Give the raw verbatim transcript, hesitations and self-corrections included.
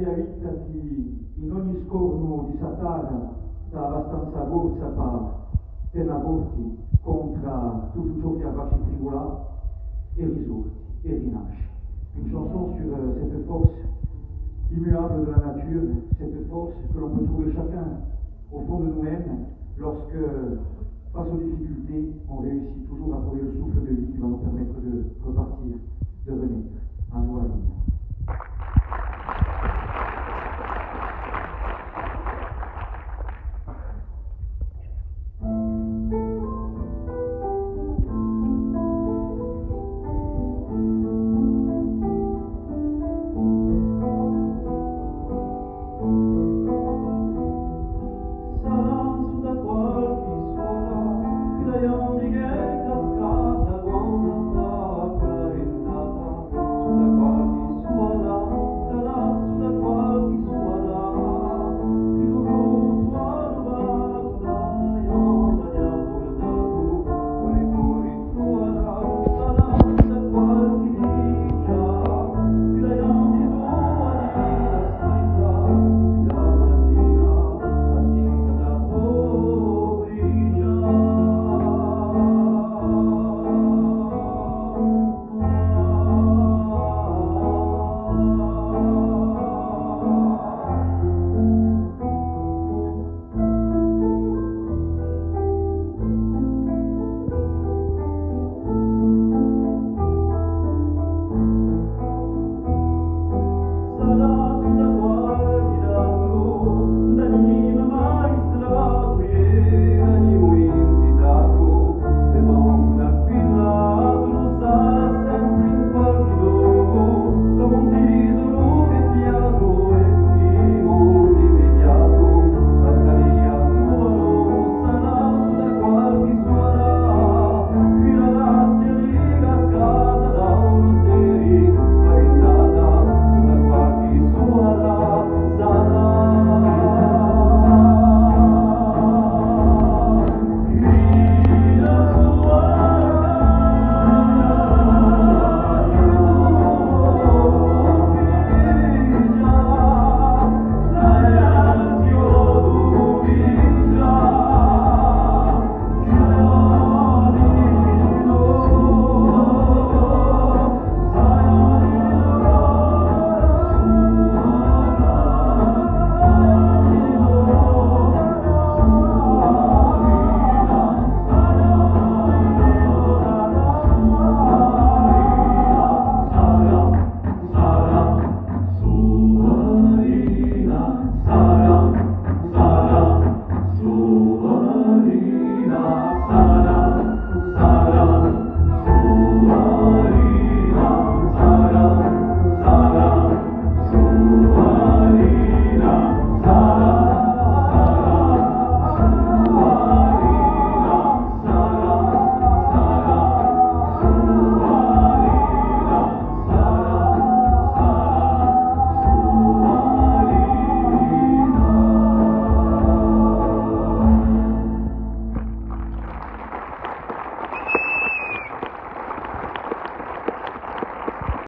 Avà, in ogni scornu di sta tarra, t'hà abbastanza forza pà tena forti contr'à tuttu ciò chì a faci trimulà è risorti è rinasci. Une chanson sur, euh, cette force immuable de la nature, cette force que l'on peut trouver chacun au fond de nous-mêmes lorsque, face aux difficultés, on réussit toujours à trouver le souffle de vie qui va nous permettre de repartir, de renaître. À toi, Aline.